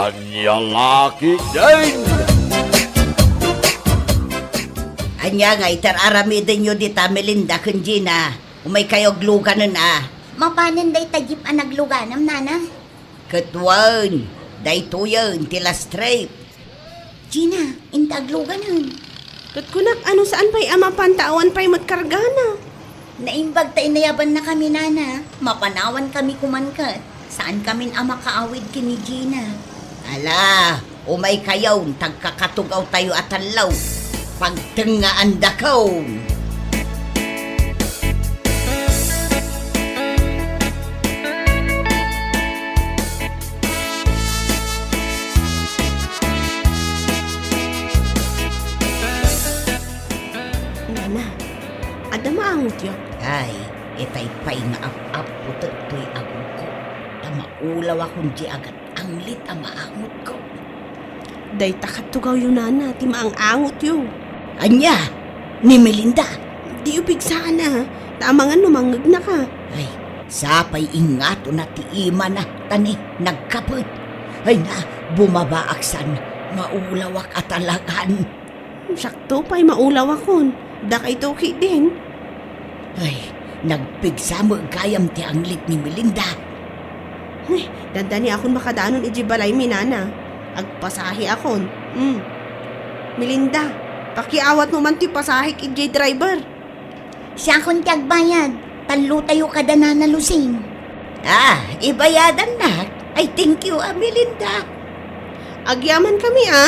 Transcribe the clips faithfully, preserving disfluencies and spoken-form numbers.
Ania la ketdin? Ania ngay ti ar-aramidenyo dita, Melinda ken Gina? Umaykayo agluganen a. Mapanen dayta jeep a nagluganem, nana? Ket wen, daytoyen ti last trip. Gina, inta agluganen. Ket kunak, ano, saan pay a mapan ta awan pay met kargana? Naimbag ta inayabannakami, nana. Mapanawankami koman ket. Saankamin a makaawid ken ni Gina. Ala, umaykayon, ta agkakatugawtayo a tallo. Pagtengngaandakon. Nana, adda maangotyo? Ay, itay pay nga ap-apputek toy agungko, ta maulawakon diay agat-anglit a maangotko. Dayta katugawyo, nana, ti maang-angotyo. Ania? Ni Melinda? Diyo pigsaan a, ta amangan no mangngegnaka. Ay, sapay ingatona ti imana, ta ni nagkapet. Ay na, bumabaak san, maulawak a talagan. Siakto pay maulawakon. Dakayto ketdin. Ay, nagpigsa met gayam ti anglit ni Melinda. Eh, dandani akon makadanon idiay balaymi, nana. Agpasahe akon. Hmm. Melinda, pakiawatmo man ti pasahek idiay driver. Siakon ti agbayad. Tallotayo kada nana Lucing. Ah, ibayadannak. Ay, thank you, a, Melinda. Agyamankami, a.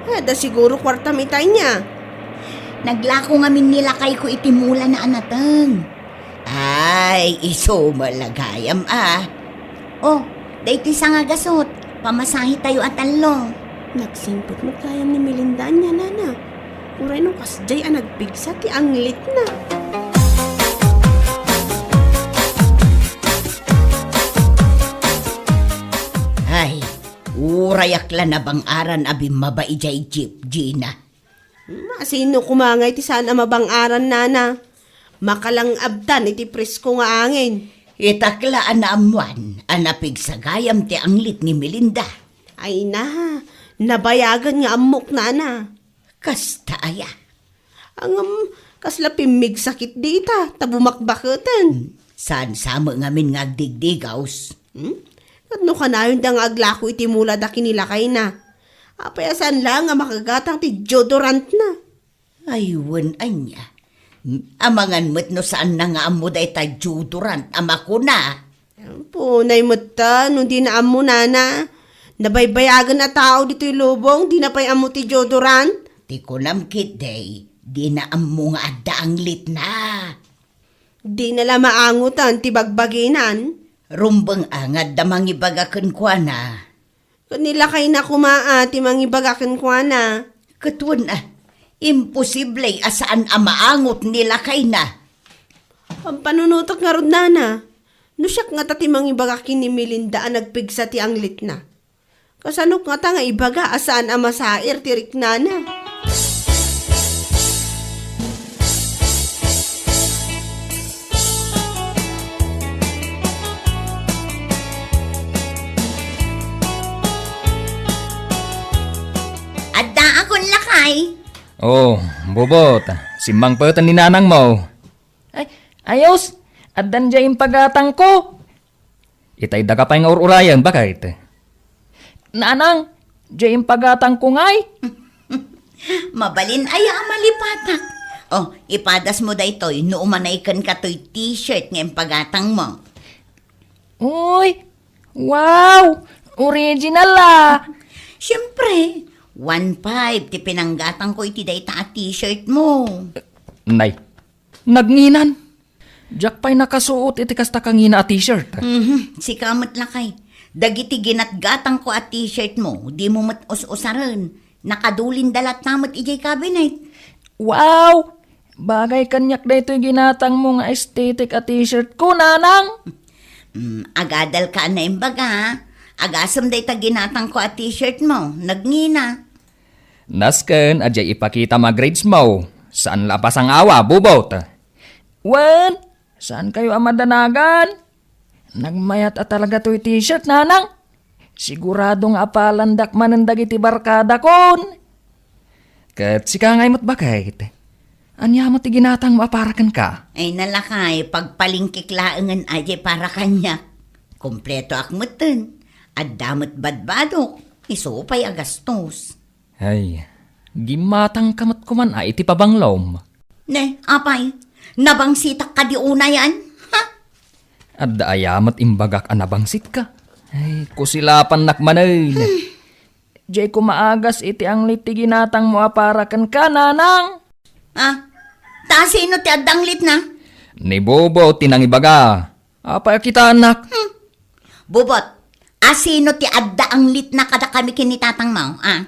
Adda siguro kuartam ita ania. Naglako ngamin ni lakayko iti mulana a nateng. Ay, isu met la gayam, a. Oh, daytoy sanga gasut. Pamasahetayo a tallo. Nagsingpet met gayam ni Melinda ania, nana. Uray no kasdiay a nagpigsa ti anglitna. Ay, urayak la nabang-aran a bimmaba idiay jeep, Gina. Masino koma ngay ti saan a mabang-aran, nana? Makalang-abtan iti presko nga angin. Itak la a naammuan a napigsa gayam ti anglit ni Melinda. Ay na, nabayagen nga ammok, nana. Kasta aya? Ngem, kasla pimmigsa ketdi ita, ta bumakbaketen. Saan sa met ngamin nga agdigdigaws? Hmm? Ket no kanayonda nga aglako iti mulada ken ni lakayna, apay a saan laeng a makagatang ti deodorantna? Ay, wen ania. Amangan met no saanna nga ammo dayta deodorant a makuna. Punay met ta no dina ammo, nana. Nabaybayagen a tao ditoy lubong, dina pay ammo ti deodorant. Ti kunam ketdi, dina ammo nga adda anglitna. Dina la maangotan ti bagbaginan. Rumbeng a nga adda mangibaga kenkuana. Ket ni lakayna koma a ti mangibaga kenkuana. Ket wen a, imposible a saan a maangot ni lakayna. Pampanunotek ngarud, nana. No siak ngata ti mangibaga ken ni Melinda a nagpigsa ti anglitna, kasanok ngata nga ibaga a saan a masair ti riknana? Addaakon, lakay. Oh, Bubot, simmangpeten ni nanangmo. Ay, ayos! Addan diay impagatangko. Itay daga pay nga ur-urayen, baket? Nanang, diay impagatangko ngay. Mabalin aya a malipatak. Oh, ipadasmo daytoy no umanay kenka toy t-shirt nga impagatangmo. Uy! Wow! Original, a! Siempre, one five ti pinanggatangko iti dayta a t-shirtmo. Nay, nagnginan. Diak pay nakasuot iti kasta kangina a t-shirt. Mhm, sika met, lakay. Dagiti ginatgatangko a t-shirtmo, dimo met us-usaren. Nakadulinda latta met idiay cabinet. Wow! Bagay kaniak daytoy ginatangmo nga aesthetic a t-shirtko, nanang. Mm, agadalka a naimbaga. Agasem dayta ginatangko a t-shirtmo. Nagngina. Nasken a diay ipakitam a gradesmo. Saan la a pasangawa, Bubot. Wen, saankayo a madanagan? Nagmayat a talaga toy t-shirt, nanang. Sigurado nga apalandak manen dagiti barkadakon. Ket sika ngay met, baket. Ania met ti ginatangmo a para kenka? Ay, nalakay, pagpalingkik laengen a diay para kaniak. Kompletoak metten. Adda met badbadok. Isu pay a gastos. Ay, gimmatangka met koman a iti pabanglom. Ne, apay, nabangsitak kadi unayan? Ha? Adda aya met imbagak a nabangsitka? Ay, kusilapannak manen. Hmm. Diay ko maagas iti anglit ti ginatangmo a para kenka, nanang. Ah, ta sino ti adda anglitna? Ni Bobo ti nangibaga. Apay a kitaennak? Hmm. Bobot, asino ti adda anglitna kadakami ken ni tatangmo, a?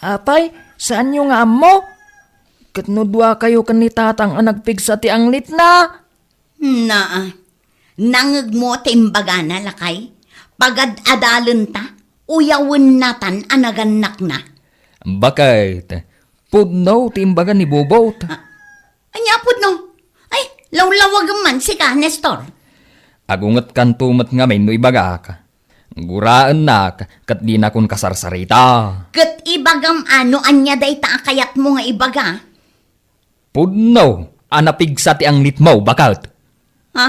Apay, saanyo nga ammo? Ket no duakayo ken ni tatang a nagpigsa ti anglitna? Naa. Nangngegmo ti imbagana, lakay? Pagad-adalenta, uyawennatan a nagannakna. Baket, pudno ti imbaga ni Bobot. Ah, ania pudno? Ay, lawlawagem man sika, Nestor. Agungetkanto met ngamin no ibagak. Guraennak ket dinakon kasarsarita. Ket ibagam a no ania dayta a kayatmo nga ibaga. Pudno a napigsa ti anglitmo, baket. Ha?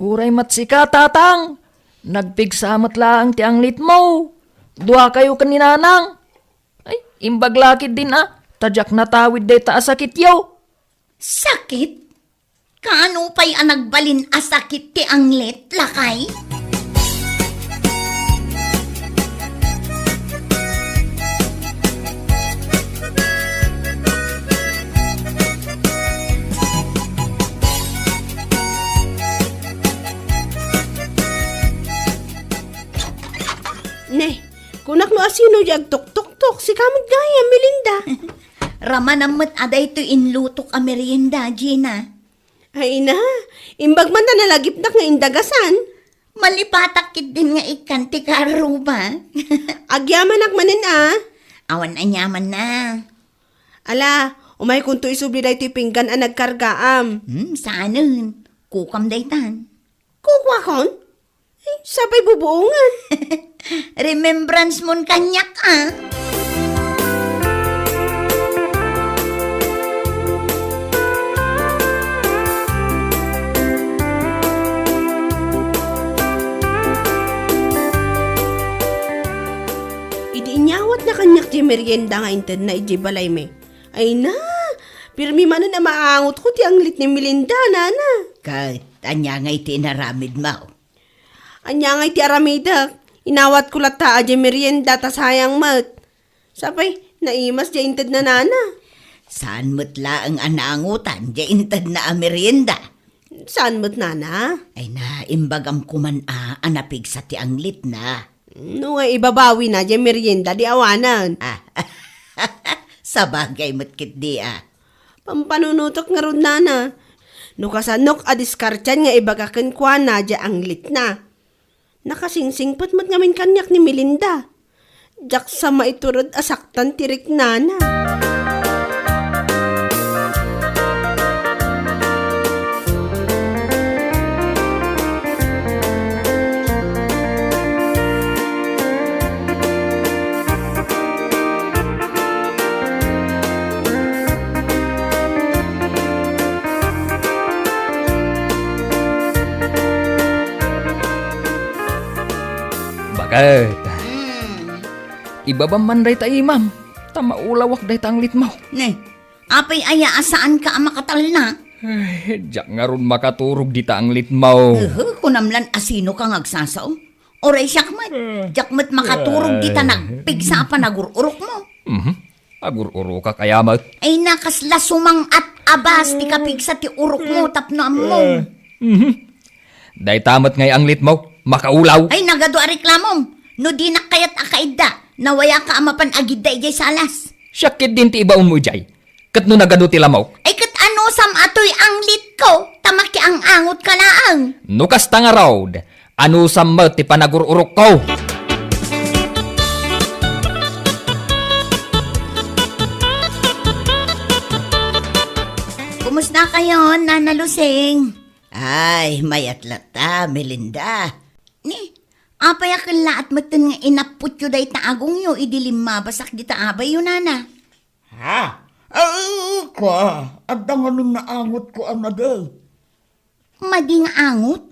Uray met sika, tatang. Nagpigsa met laeng ti anglitmo. Duakayo ken ni nanang. Ay, imbag la ketdin a, ta diak natawid dayta a sakityo. Sakit? Kaano pay a nagbalin a sakit ti anglit, lakay? Ne, kunak no asino di agtuktoktok, sika met gayam, Melinda. Ramanam met a daytoy inlutok a merienda, Gina. Ay na, imbag man ta nalagipnak nga indagasan. Malipatak ketdin nga ikkan ti karuba. Agyamanak manen a. Awan aniamanna. Ala, umaykonto isubli daytoy pinggan a nagkargaam. Hmm, saanen. Kukam daytan. Kukuakon? Ay, sapay bubuongan. Remembrance mon kaniak, a. Idi inyawatna kaniak ti merienda nga intedna idiay balaymi, ay na, pirmi manen a maangotko ti anglit ni Melinda, nana. Ket ania ngay ti inaramidmo? Ania ngay ti aramidek? Inawatko latta a diay merienda ta sayang met. Sapay, naimas diay intedna, nana. Saan met laeng a naangotan diay intedna a merienda? Saan met, nana? Ay na, imbagam koman a, a napigsa ti anglitna. No nga ibabawina diay merienda, di awanen. Ah, sabagay met ketdi, a. Pampanunotek ngarud, nana. No kasano a diskartian nga ibaga kenkuana diay anglitna. Nakasingsingpet met ngamin kaniak ni Melinda. Diak sa maitured a saktan ti riknana. Baket. Hmm. Ibabam man dayta imam, ta maulawak dayta anglitmo. Ne, apay aya a saanka a makatalna? Ay, diak ngarud makaturog dita anglitmo. Ehe, kunam lan a sinoka nga agsasao? Uray siak met, diak met makaturog dita nagpigsa a panagur-urokmo. Mhm. Agur-urokak aya met. Ay, nakasla sumang-at a bas ti kapigsa ti urokmo tapno ammom. Eh, mhm. Dayta met ngay anglitmo, makaulaw. Ay, nagadu a reklamom. No dinak kayat a kaidda, nawayaka a mapan agidda idiay salas. Siak ketdin ti ibaonmo idiay. Ket no nagadu ti lamok? Ay, ket anusam a toy anglitko, ta makiang-angotka laeng. No kasta ngarud, anusam met ti panagur-urokko. Kumusta kayon, Nana Lusing? Ay, mayat latta, Melinda. Ni, Apay a kellaat metten nga inapputyo dayta agongyo idi limmabasak dita abayyo, nana? Ha? Ay, kua, adda ngamin naangotko a madi. Madi nga angot?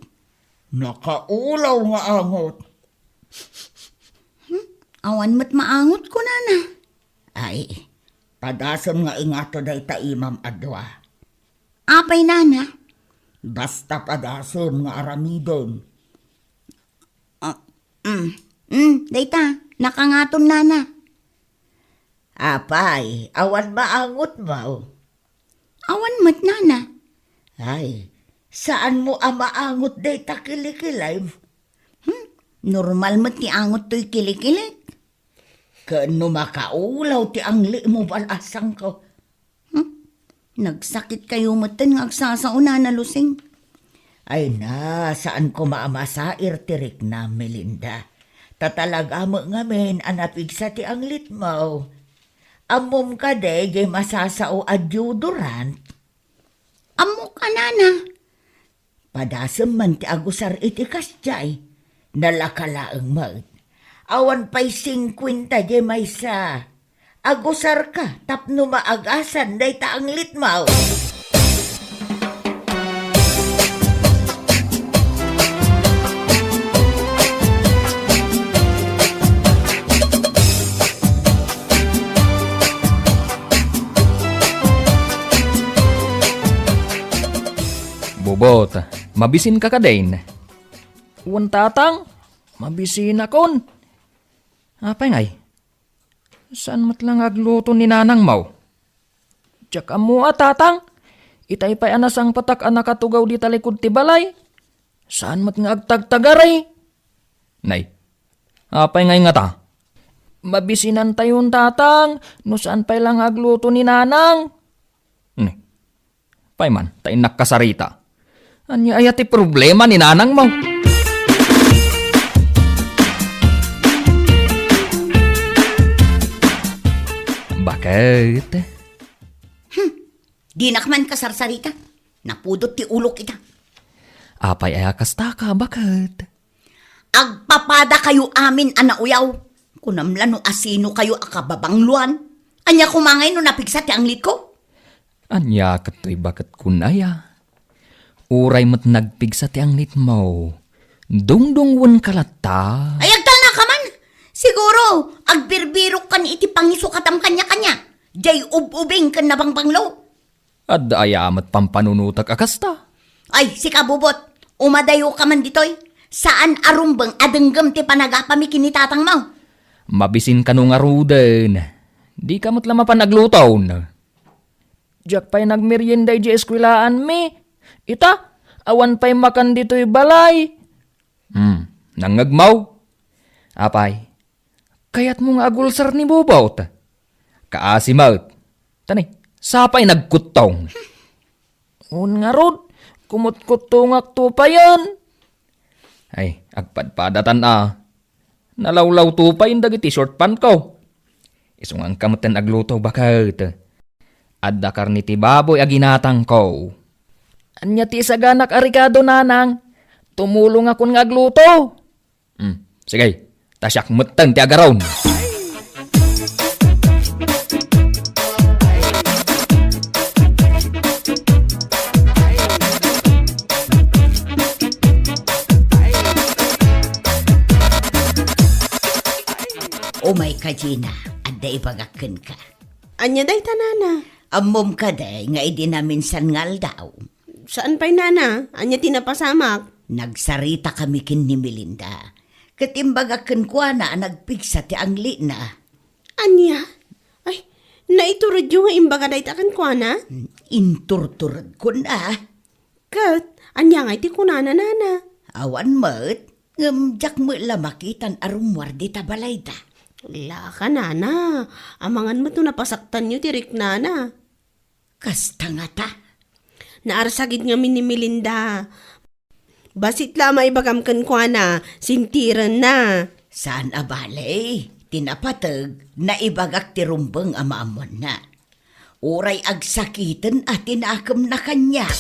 Nakaulaw nga angot. Hmm? Awan met maangotko, nana. Ay, padasem nga ingato dayta imam a dua. Apay, nana? Basta padasem nga aramiden. Ah, mm, mm, dayta, nakangatom, nana. Apay, awan maangotmo? Awan met, nana. Ay, saanmo a maangot dayta kilikilim? Hmm, normal met ti angot toy kilikilik. Ken no makaulaw ti anglimo, bal-asangko. Hmm? Nagsakit kayo metten nga agsasao, nana Lusing. Ay na, saan koma a masair ti riknam, Melinda. Ta talaga met ngamin a napigsa ti anglitmo. Ammom kadi jay masasao a deodorant? Ammok a, nana. Padasem man ti agusar iti kasdiay. Nalaka laeng met. Awan pay singkuenta jay maysa. Agusarka tapno maagasan dayta anglitmo. Bubot, mabisinka kadin? Wen, tatang, mabisinakon. Apay ngay? Saan met la nga agluto ni nanangmo? Diak ammo a, tatang. Itay pay a nasangpetak a nakatugaw dita likud ti balay. Saan met nga agtagtagari? Nay, apay ngay ngata? Mabisinantayon, tatang, no saan pay la nga agluto ni nanang. Nay, pay man, ta innak kasarita. Ania aya ti problema ni nanangmo? Baket? Hmm, dinak man kasarsarita. Napudot ti ulok ita. Apay aya kastaka, baket? Agpapada kayo amin a nauyaw. Kunam la no asino kayo a kababangloan. Ania koma ngay no napigsa ti anglitko? Ania ket toy baket kun aya? Uray met nagpigsa ti anglitmo, dungdungwenka latta. Ay, agtalnaka man! Siguro, agbirbirokkan iti pangisukatam kaniakaniak. Jay ub-ubing ken nabangbanglo. Adda aya met pampanunotek a kasta? Ay, sika, Bubot, umadayoka man ditoy. Saan a rumbeng a denggem ti panagapami ken ni tatangmo. Mabisin kano ngaruden. Dika met la mapan agluton. Diak pay nagmerienda idiay eskuelaanmi. Ita, awan pay makan ditoy balay. Hmm, nangngegmo? Apay, kayatmo nga agulsar ni Bubot? Kaasi met. Tani, sapay nagkuttong. Un ngarud, kumutkuttongak to payen. Ay, agpadpadatan a. Nalawlaw to payen dagiti short pantko. Isunganka metten agluto, baket. Adda karne ti baboy a ginatangko. Ania ti isaganak a rekado, nanang? Tumulongakon nga agluto. Hmm, sige. Ta siak metten ti agaron. Umayka, Gina. Adda ibagak kenka. Ania dayta, nana? Ammom kadi nga idi naminsan nga aldaw? Saan pay, nana? Ania ti napasamak? Nagsaritakami ken ni Melinda. Ket imbagak kenkuana a nagpigsa ti anglina. Ania? Ay, naituredyo nga imbaga dayta kenkuana? Inturturedkon a. Ket, ania ngay ti kunana, nana? Awan met, ngem diak met la makitan a rummuar dita balayda. Laka, nana, amangan met no napasaktanyo ti riknana. Kasta ngata? Naarsagid ngamin ni Melinda. Bassit la a maibagam kenkuana, sintirenna. Saan a bale, ti napateg, naibagak ti rumbeng a maammoanna. Uray agsakiten a ti nakemna kaniak.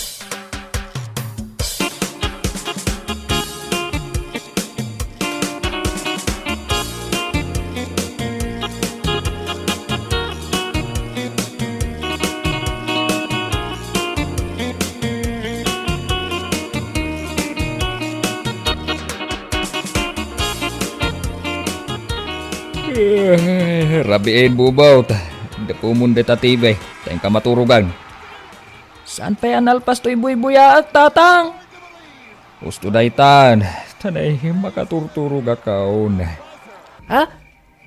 Eh, rabiin, Bubot. Dapumon dita T V, ta inka maturogan. Saan pay a nalpas toy buybuyaak, Tatang? Husto daytan, ta naimbag a turturogakon. Ha?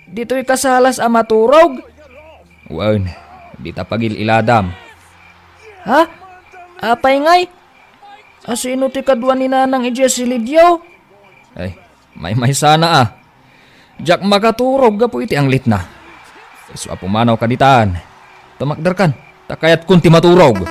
Ditoy kasalas a maturog? Wen, dita pagil-iladam. Ha? Apay ngay? Asino ti kadua ni Nanang idiay silidio? Ay, maymaysana a. Diak makaturog gapu iti anglitna. Isu a pumanawka ditan. Tumakderkan, ta kayatkon ti maturog.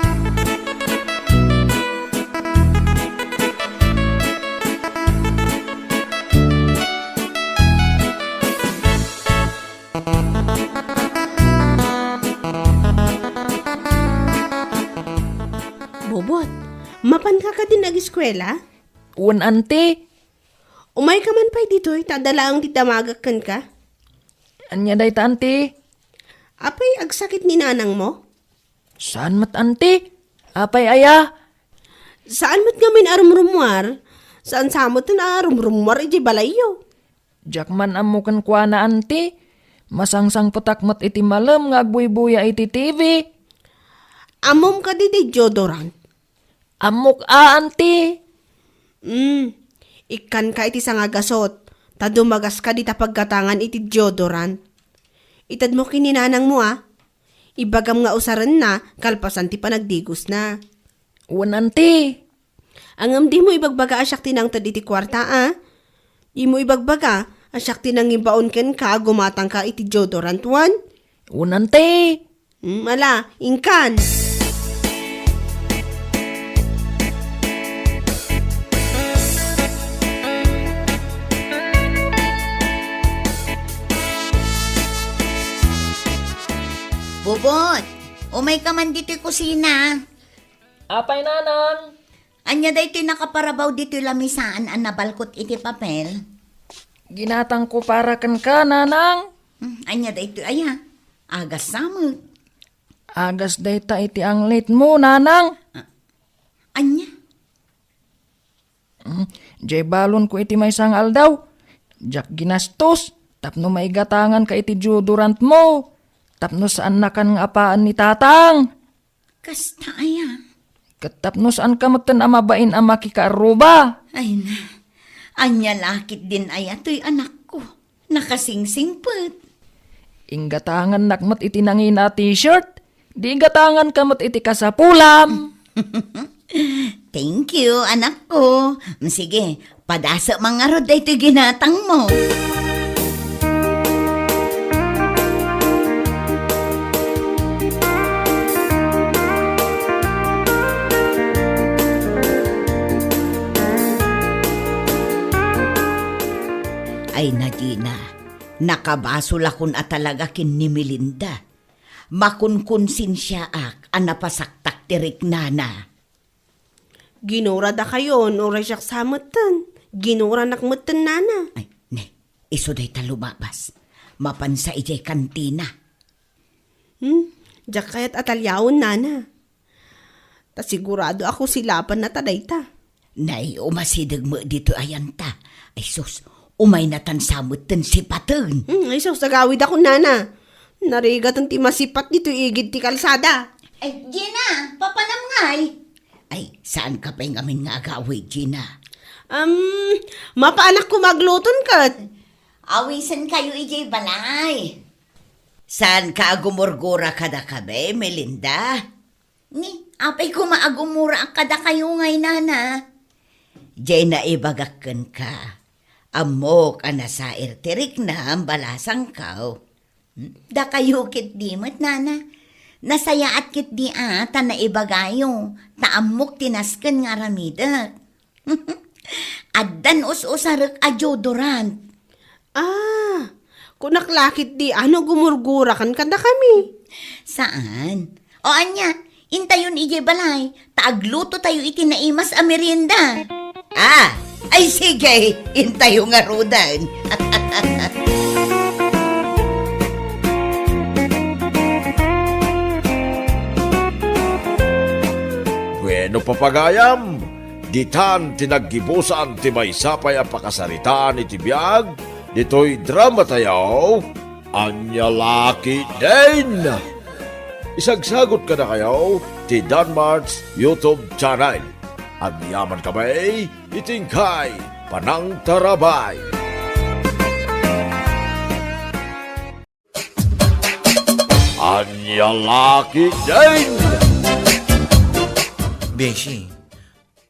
Bobot, mapanka kadin ageskuela? Wen, anti. Umayka man pay ditoy, ta adda laeng ti damagak kenka. Ania dayta, anti? Apay agsakit ni nanangmo? Saan met, anti. Apay aya? Saan met ngamin a rumrumuar? Saan sa met a rumrumuar idiay balayyo? Diak man ammo kenkuana, anti. Masangsangpetak met iti malem nga agbuybuya iti T V. Ammom kadi ti deodorant? Ammok a, anti. Mm, ikkanka iti sangagasut, ta dumagaska dita paggatangan iti deodorant. Itedmo ken ni nanangmo a. Ibagam nga usarenna kalpasan ti panagdigosna. Wen, anti. Ngem dimo ibagbaga a siak ti nangted iti kuarta a. Dimo ibagbaga a siak ti nangimbaon kenka a gumatangka iti deodorant wen? Wen, anti. Hmm, ala, inkan. Bubot, umayka man ditoy kusina. Apay, nanang? Ania daytoy nakaparabaw ditoy lamisaan a nabalkot iti papel? Ginatangko para kenka, nanang. Hmm, ania daytoy aya? Agas sa met. Agas dayta iti anglitmo, nanang. Ah, ania? Hmm, diay balonko iti maysa nga aldaw. Diak ginastos tapno maigatanganka iti deodorantmo. Tapno saannakan nga apaen ni tatang. Kasta aya? Ket tapno saanka metten a mabain a makikaarruba. Ay na, ania la ketdin aya toy anakko? Nakasingsingpet. Inggatangannak met iti nangina a t-shirt, di igatanganka met iti kasapulam. Thank you, anakko. Sige, padasek man ngarud daytoy ginatangmo. Ay, Nadina, nakabasolakon a talaga ken ni Melinda. Makunkonsensiaak a napasaktak ti riknana. Ginura dakayon, uray siak sa metten. Ginuranak metten, nana. Ay, ne, isu dayta lumabas. Mapansa idiay kantina. Hmm, diak kayat a taliawen, nana. Ta sigurado a kusilapanna ta dayta. Nay, umasideg met ditoy ayanta. Ay sus, umaynatan sa metten sipaten. Hmm, ay sus, agawidakon, nana. Narigaten ti masipat ditoy igid ti kalsada. Ay, Gina, papanam ngay? Ay, saanka pay ngamin nga agawid, Gina? Um, mapaanakko magluton ket. Awisenkayo idiay balay. Saanka a gumurgura kadakami, Melinda? Ni, apay koma a gumuraak kadakayo ngay, nana? Diay naibagak kenka. Ammok a nasair ti riknam, balasangko. Hmm? Dakayo ketdi met, nana. Nasayaat ketdi a ta naibagayo, ta ammok ti nasken nga aramidek. Addan us-usarek a deodorant. Ah, kunak la ketdi a no gumurgurakan kadakami. Saan? O ania, intayon idiay balay, ta aglutotayo iti naimas a merienda. Ah, ay sige, intayo ngaruden. Bueno, papagayam, ditan ti naggibusan ti maysa pay a pakasaritaan iti biag ditoy drama tayo, Ania la ketdin! Isagsagot kadakayo ti Danmart's YouTube channel. Agyaman kami iti inkay panangtarabay. Ania la ketdin! Beshi,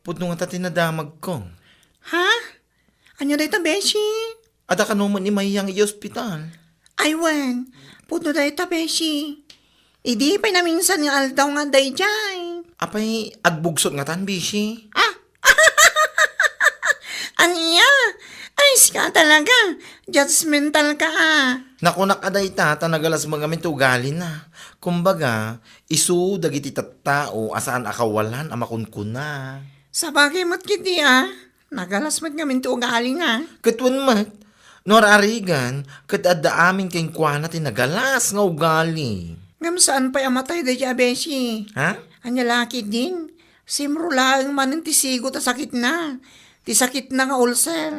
pudno ngata ti nadamagko. Ha? Ania dayta, Beshi? Adda kano met ni Mayang iti ospital? Ay wen, pudno dayta, Beshi. Idi pay naminsan nga aldaw nga adda idiay. Apay, agbugsot ngatan, Beshi? Ah! Ania? Ay, sika talaga. Judgmental ka, ah. Nakunak a dayta, ta nagalas met ngamin ti ugalina. Kumbaga, isu dagiti tattao a saan a kawalan a makunkuna. Sabagay met ketdi, ah. Nagalas met ngamin ti ugalina. Ket wen met, no ar-arigan, ket adda amin kenkuana ti nagalas nga ugali. Ngem saan pay a matay daydiay a beshi? Ha? Ania la ketdin? Simro laeng manen ti sigot a sakitna. Ti sakitna nga ulcer.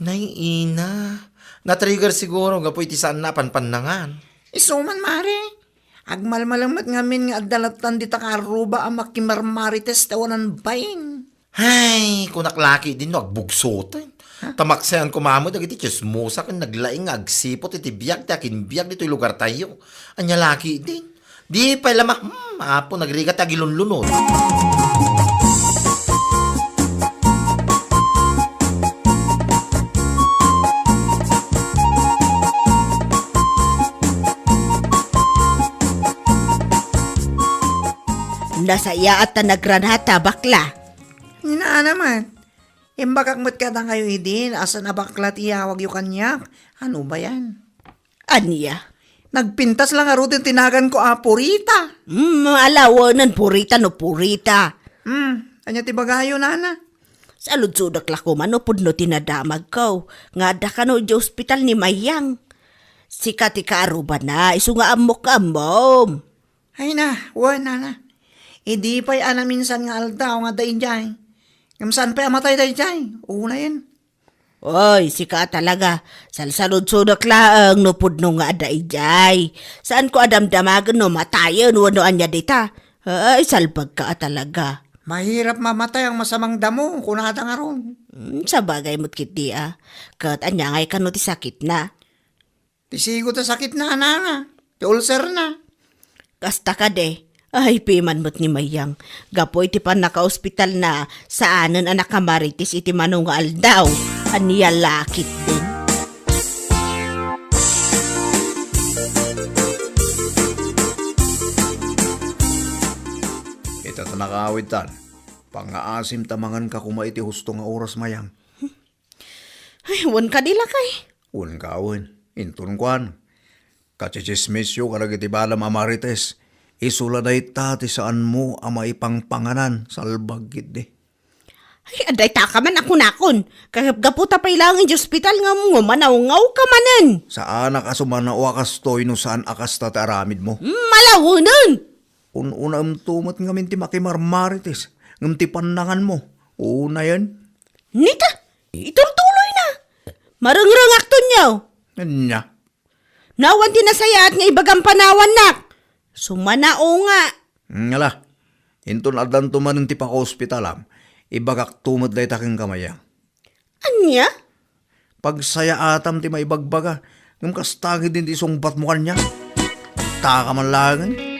Nay, ina. Na-trigger siguro gapu iti saanna a panpannangan. Isu man, mare. Agmalmalem met ngamin nga adda lattan dita kaarruba a makimarmarites ti awanan bain. Hay, kunak la ketdin no agbugsoten. Ha? Ta maksayan koma met dagiti tsismosa ken naglaing nga agsiput iti biag ti akinbiag ditoy lugartayo. Ania la ketdin? Di pay la ma-, hmm, Apo, nagrigat ti agilunlunod. Nasayaat ta nagranata, bakla. Ni Nana met. Imbagak met kadakayo idin, a saan a bakla ti iyawagyo kaniak. Ano ba yan? Ania? Nagpintas la ngaruden ti naganko a Purita. Hmm, ala wen, Purita no Purita. Hmm, ania ti bagayo, Nana? Saludsodek la koma no pudno ti nadamagko, nga adda kano idiay ospital ni Mayang. Sika ti kaarrubana, isu nga ammok nga ammom. Ay na, wen, Nana. Idi pay a naminsan nga aldaw nga adda idiay. Ngem saan pay a matay daydiay? Unayen. Oy, sika talaga. Salsaludsodek laeng no pudno nga adda idiay. Saanko a damdamagen no matayen wenno ania dita. Ay, salbagka a talaga. Mahirap mamatay ang masamang damo, kunada ngarud. Hmm, sabagay met ketdi a. Ket ania ngay kano ti sakitna? Ti sigot a sakitna, Nana. Ti ulcerna. Kasta kadi, ay, piman met ni Mayang. Gapu iti pannakaospitalna, saanen a nakamarites iti mano nga aldaw. Ania la ketdin? Ita ta nakaawidtan. Pangngaasim ta manganka koma iti husto nga oras, Mayang. Ay, wen kadi, lakay? Wen ka, wen. Inton kuan. Kachichismisyo kadagiti badam a marites. Isu la dayta ti saanmo a maipangpanganan, salbag ketdi. Ay, adda ita ka man a kunakon. Kagapgapu ta pay laeng idiay ospital nga umanawngaw ka manen. Saanak a sumanao a kastoy no saan a kasta ti aramidmo. Malawenen! Un-unaemto met ngamin ti makimarmarites, ngem ti pannanganmo, unayen. Nita, iturtuloyna. Marengrengakton nyo. Ania? Nawan ti nasayaat nga ibagam panawannak. Sumanao nga. Hmm, ala. Inton addanto manen ti pakaospitalam, ibagakto met dayta kenka, Mayang. Ania? Pagsayaatam ti maibagbaga, ngem kasta ketdin ti sungbatmo kaniak. Taka man laengen.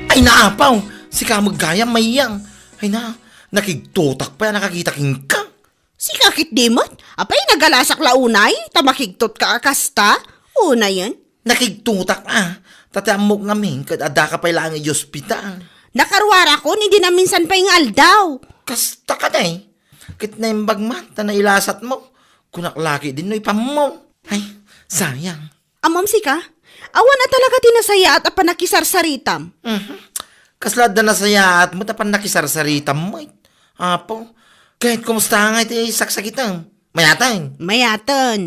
Ay, naapaw! Sika met gayam, Mayang. Ay na, nakigtotak pay a nakakita kenka. Sika ketdi met? Apay, nagalasak la unay, ta makigtotka a kasta? Unayen? Nakigtotak a, ta ti ammok ngamin ket addaka pay laeng idiay ospital. Nakaruarakon idi naminsan pay nga aldaw. Kasta kadi? Ket naimbag man ta nailasatmo. Kunak la ketdin no ipammo. Ay, sayang. Ammom sika? Awan a talaga ti nasayaat a pannakisarsaritam. Mhm. Kasla adda nasayaat met a pannakisarsaritam met. Apo, ket kumusta ngay ti saksakitam? Mayaten. Mayaten.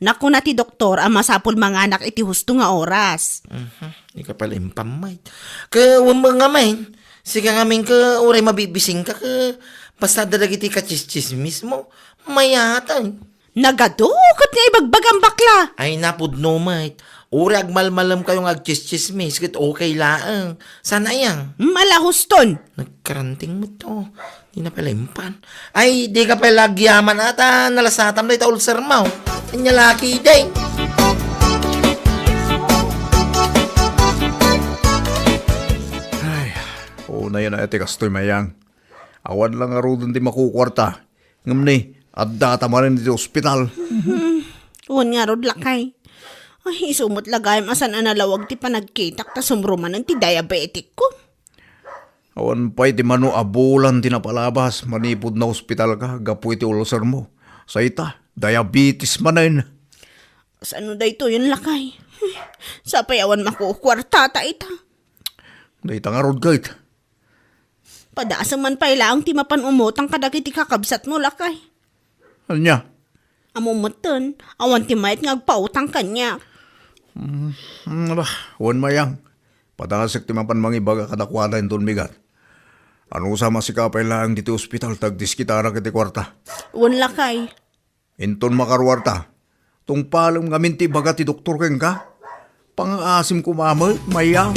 Nakuna ti doktor a masapul manganak iti husto nga oras. Mhm. Ika pala impammay. Ka, wen mo ngamin. Sika ngamin ka, uray mabibising ka ka. Basta dadagiti kachismis mo. Mayaten. Nagadu, ket nga ibagbagam bakla. Ay, napudno met. Uray agmalmalem kayo nga agchismis, ket okay laeng. Sana yang? Malahuston. Nagkaranting mo to. Di na pala impan. Ay, di ka pala agyaman ata. Nalasatam na ita ulcer mo. Anya laki, day. Ay, una yan, ate, kastoy mayang. Awan lang ngaruden ti makukuarta. Ngem ni, adda ta manen iti ospital. Wen ngarud, lakay. Ay, isu met la gayam a saan a nalawag ti panagkitak ta sumrumanen ti diabetic ko. Awan pay ti mano a bulan ti napalabas manipud naospital ka gapu iti ulcer mo. Sa ita, diabetes manen. Sano daytoyen, lakay? Sapay awan makukuarta ta ita. Dayta ngarud ket. Padasem man pay laeng ti mapan umutang kadagiti kakabsatmo, lakay. Ania? Ammom metten, awan ti mayat nga agpautang kaniak. Mm, mm, ala, wen mayang. Padasek ti mapan mangibaga kadakuada inton bigat. Anusa, masika pay laeng ditoy ospital ta agdiskitarak iti kuarta. Wen, lakay. Inton makaruarta, tungpalem ngamin ti ibaga ti doktor kenka. Pangaasim koma met, mayang.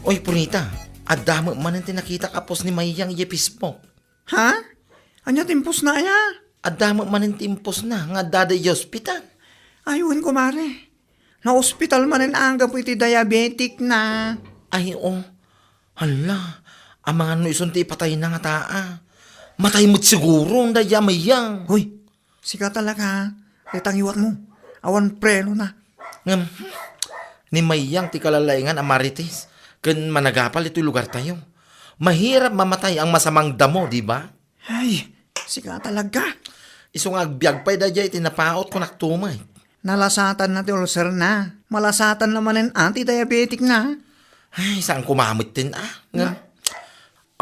Oy, Purita, adda met manen ti nakitak a post ni Mayang idiay Facebook. Ha? Ania ti impostna aya? Adda met manen ti impostna nga adda idiay ospital. Ay, wen, kumare. Naospital manen a gapu iti diabetic na. Ay, o. Hala, amangan no isun ti ipatayna ngata. Matay met siguro dayta a Mayang. Hoy, sika talaga, ha? Dayta ngiwatmo. Awan preno na. Ngem, ni Mayang ti kalalaingan a marites ken managapal itoy lugartayo. Mahirap mamatay ang masamang damo, di ba? Ay, sika talaga. Isu nga agbiag pay daydiay iti napaut ko naktumay. Nalasatanna ti ulcerna. Malasatanna manen a ti diabetic na. Ay, saan ko mametten a? Nga,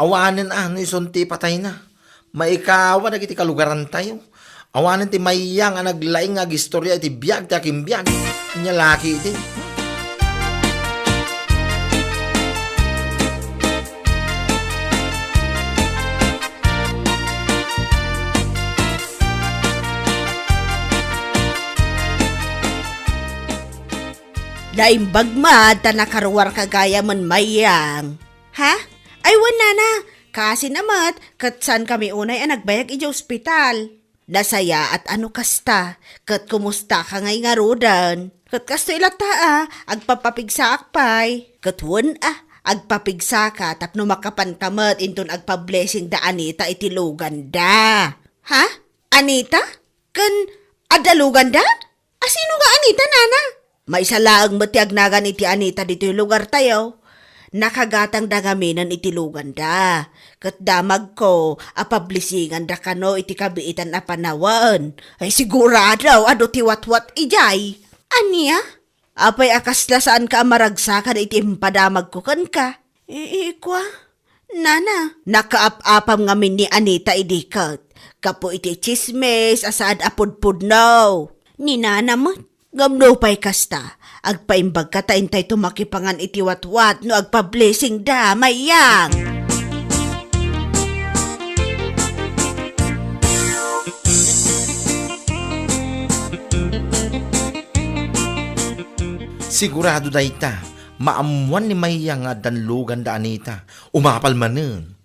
awanen a, no isun ti patayna. Maikawa dagiti kalugarantayo. Awanen ti Mayang a naglaing nga agistorya iti biag ti akimbiag. Nia laki iti. Naimbag met ta nakaruarka gayamen, Mayang. Ha? Ay, wen, nana. Kaasi na met, ket saankami unay a nagbayag idiay ospital. Nasayaat a no kasta, ket kumustaka ngay ngaruden? Ket kastoy latta a, agpapapigsaak pay. Ket wen a, agpapigsaka tapno makapanka met inton agpa-blessing da Anita iti luganda. Ha? Anita? Ken adda luganda? Asino nga Anita, nana? Maysa laeng met ti agnagan iti Anita ditoy lugartayo. Nakagatangda ngaminen iti luganda. Ket damagko a pablisinganda kano iti kabiitan a panawen. Ay, sigurado, adu ti watwat idiay. Ania? Apay a kasla saanka a maragsakan iti impadamagko kenka? I-, ikua? Nana, nakaap-apam ngamin ni Anita idi ket gapu iti tsismis a saad a pudpudno. Ni Nana met, ngem nupay kasta, agpaimbagka ta intayto makipangan iti watwat no agpa-blessing da, Mayang. Sigurado dayta, maammoan ni Mayang nga addan lugan da Anita. Umapal manen.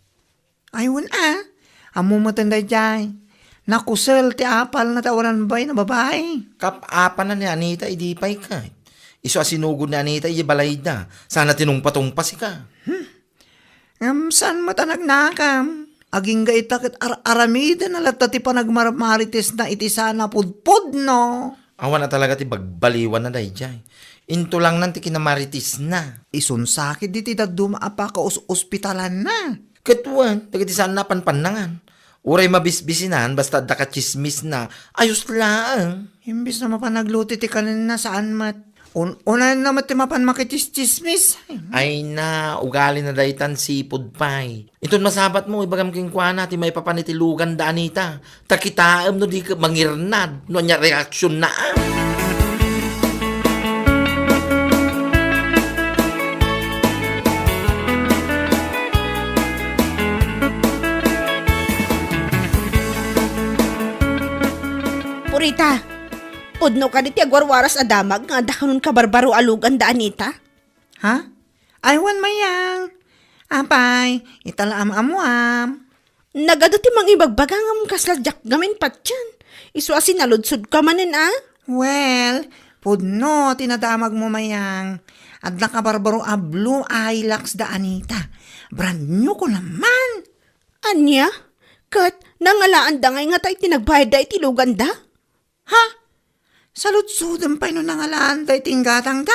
Ay, wen a. Ammo metten daydiay. Nakusel ti apalna ta awanan babaen a babai. Kap-apana ni Anita idi pay ket. Isu a sinugod ni Anita idi balayda. Sana tinungpa-tungpa sika. Hmm. Ngem saan met a nagnakam? Agingga ita ket ar-aramidna latta ti panagmarmaritesna iti saan a pudpudno. Awan a talaga ti bagbaliwanna daydiay. Intulangnan ti kinamaritesna. Isun sakit diti dadduma a pakaus-ospitalanna. Ket wen, dagiti saan a panpannangan. Uray mabisbisinan, basta adda katsismisna, ayos laeng. Imbes na mapan nagluto ti kanenna, saan met. Un-, unayenna met ti mapan makitsismis. Ay na, ugalina daytan sipud pay. Inton masabatmo, ibagam kenkuana ti maipapan iti luganda, Anita. Ta kitaem no di ka mangirnad, no ania reaksion na, ah. Purita, pudno kadi ti agwarwaras a damag nga adda kanon kabarbaro a luganda, Anita? Ha? Ay, wen, Mayang. Apay, ita la am-ammoam. Nagadu ti mangibagbaga ngem kasla diak gamin patien. Isu a sinaludsodka manen, a? Well, pudno ti nadamagmo, Mayang. Adda kabarbaro a blue Hilux da Anita. Brand new ko naman. Ania? Ket nangalaanda ngay ngata iti nagbayadda iti luganda? Ha? Saludsodem pay no nangalaanda iti inggatangda?